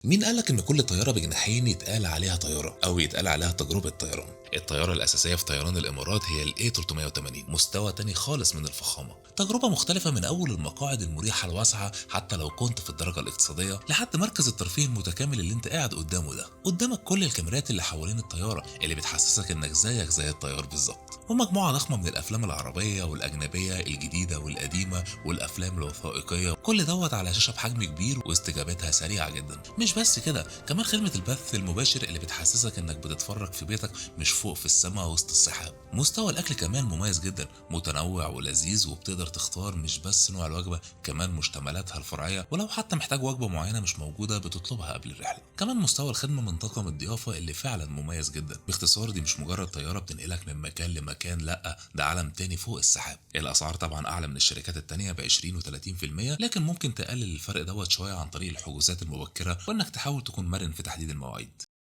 مين قالك ان كل طيارة بجناحين يتقال عليها طيارة او يتقال عليها تجربه طيران؟ الطيارة الاساسية في طيران الامارات هي ال A380، مستوى تاني خالص من الفخامة، تجربه مختلفة من اول المقاعد المريحة الواسعة حتى لو كنت في الدرجة الاقتصادية لحد مركز الترفيه المتكامل اللي انت قاعد قدامه ده. قدامك كل الكاميرات اللي حوالين الطيارة اللي بتحسسك انك زيك زي الطيار بالظبط، ومجموعة ضخمة من الافلام العربية والاجنبيه الجديدة والقديمه والافلام الوثائقية، كل دوت على شاشة بحجم كبير واستجابتها سريعة جدا. مش بس كده، كمان خدمة البث المباشر اللي بتحسسك انك بتتفرج في بيتك مش فوق في السماء وسط السحاب. مستوى الاكل كمان مميز جدا، متنوع ولذيذ، وبتقدر تختار مش بس نوع الوجبة، كمان مشتملاتها الفرعية، ولو حتى محتاج وجبة معينة مش موجودة بتطلبها قبل الرحلة. كمان مستوى الخدمة من طاقم الضيافة اللي فعلا مميز جدا. باختصار، دي مش مجرد طيارة بتنقلك من مكان لمكان، لا ده عالم تاني فوق السحاب. الاسعار طبعا اعلى من الشركات التانية ب 20 و30%، لكن ممكن تقلل الفرق دوت شوية عن طريق الحجوزات المبكرة، وانك تحاول تكون مرن في تحديد المواعيد.